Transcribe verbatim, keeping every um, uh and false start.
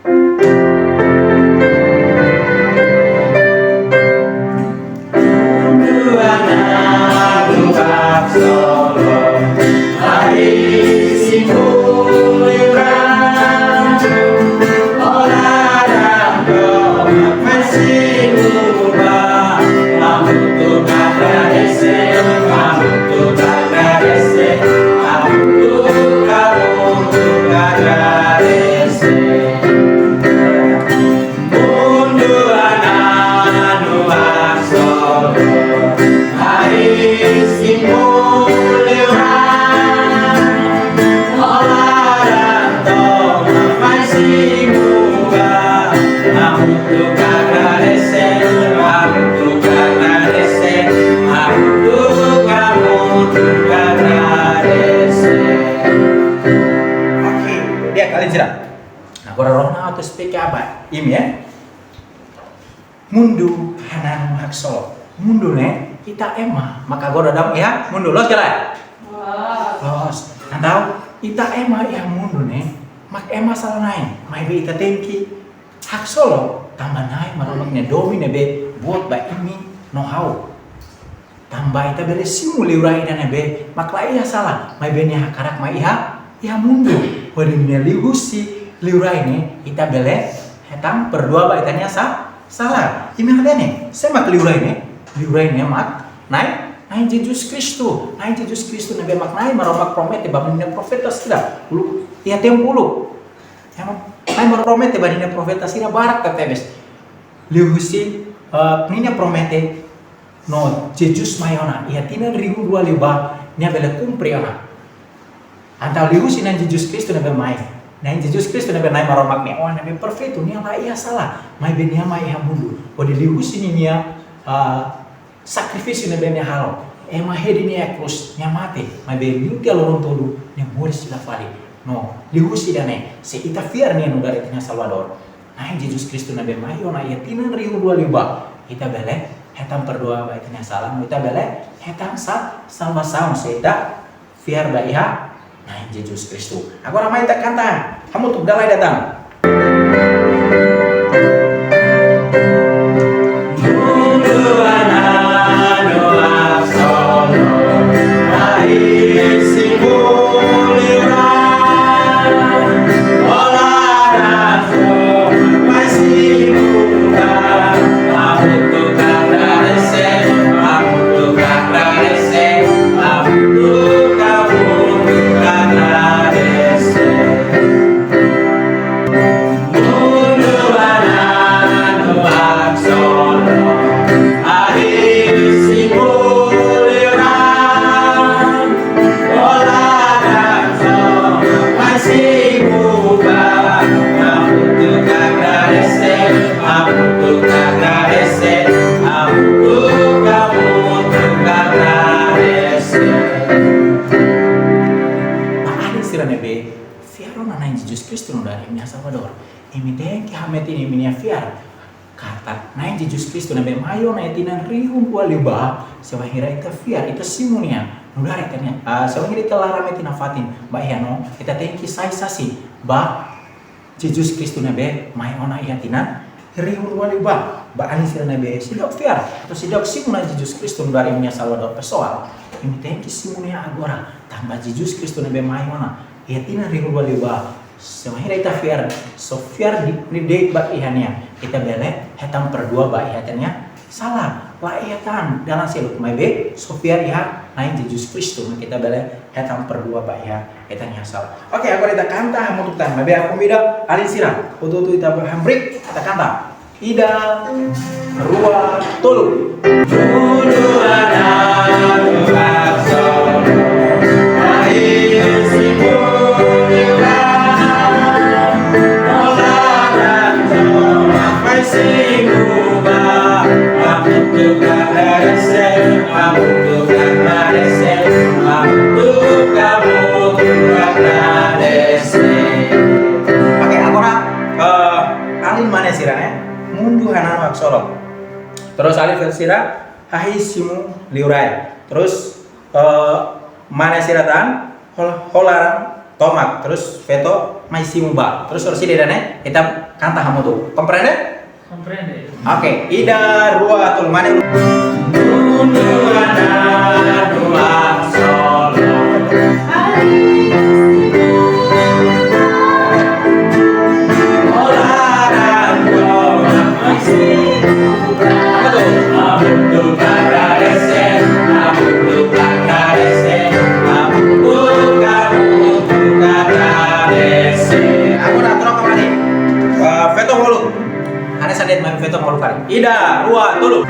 Mundu hananu haksolok, ai simu liurai. Ó laran tomak mai simu ba. Hamutuk agradese, hamutuk agradese, hamutuk, hamutuk agradese. Oke, di'ak, alin sira. Agora rona atu esplika ba imi, eh? Mundu hananu haksolok. Mundu ne'e ita ema, maka agora daudaun iha mundu, loos ka lae? Loos. Loos. Entaun ita ema iha mundu ne'e, mak ema sala-na'in, maibé ita tenke haksolok tanba Na'i Maromak nia domin ne'ebé buat ba imi no ha'u. Tanba ita bele simu liurai ida ne'ebé mak la iha sala, maibé nia hakarak mai iha, iha mundu. Hodi nia liuhusi liurai ne'e ita bele hetan perdua ba ita-nia sa-, sala. Imi hatene, sé mak liurai ne'e? Liurai ne'e mak Na'i, Na'i Jesus Kristu. Na'i Jesus Kristu ne'ebé mak Na'i Maromak promete ba ninia profeta sira uluk, iha tempu uluk. Ema, Na'i Maromak promete ba ninia profeta sira barak tebes. Liuhusi, eh, ninia promete no Jesus mai ona iha tinan rihun rua liubá, nia bele kumpre ona. Entaun liuhusi Na'i Jesus Kristu ne'ebé mai. Na'i Jesus Kristu ne'ebé Na'i Maromak nia Oan ne'ebé perfeitu, nia la iha sala, maibé nia mai iha mundu. Hodi liuhusi ninia, eh, sakrifísiu ne'ebé nia halo. Ema hedi nia iha krús, nia mate, maibé liu tiha loron tolu, nia moris fila fali. No, liuhusi ida-ne'e, se ita fiar nia nu'udar ita-nia Salvadór, Na'i Jesus Kristu ne'ebé mai ona iha tinan rihun rua liubá, ita bele hetan perdua ba ita-nia sala, ita bele hetan sa-, salvasaun se ita fiar ba iha Na'i Jesus Kristu. Agora mai ita kanta hamutuk, dala ida tan. Ba alin sira ne'ebé fiar ona Na'i Jesus Kristu nu'udar imi-nia Salvadór, imi tenke hametin imi-nia fiar katak Na'i Jesus Kristu ne'ebé mai ona iha tinan rihun rua liubá, se wainhira ita fiar, ita simu nia nu'udar ita-nia, ah, se wainhira ita laran metin nafatin ba iha no, ita tenke sai sasin ba Jesus Kristu ne'ebé mai ona iha tinan rihun rua liubá. Ba alin sira ne'ebé seidauk fiar, atau seidauk simu Na'i Jesus Kristu nu'udar imi-nia Salvadór pesoál, imi tenke simu nia agora, tanba Jesus Kristu ne'ebé mai ona iha tinan rihun rua liubá, se wainhira ita fiar, só fiar de'it, de'it ba iha nia, ita bele hetan perdua ba iha ita-nia sala. La iha tan dalan seluk, maibé só fiar iha Na'i Jesus Kristu mak ita bele hetan perdua ba iha ita-nia sala. Oke, agora ita kanta hamutuk tan, maibé ha'u konvida alin sira, hotu-hotu ita hamriik, ita kanta. Ida, rua, tolu. Oke, agora, eh, alin mane sira, eh? Mundu hananu haksolok. Terus alin sira, hahi simu liurai. Terus, eh, mane sira tan, hol-, ó laran tomak, terus feto mai simu ba. Terus orsida ida-ne'e, ita kanta hamutuk. Komprende? Komprende. Oke, ida, rua, tolu, mane. Mundu ana dua solo. Agora troka, mane. Ah, feto molok. Hanesan de'it, mane, feto molok karik. Ida, rua, tolu.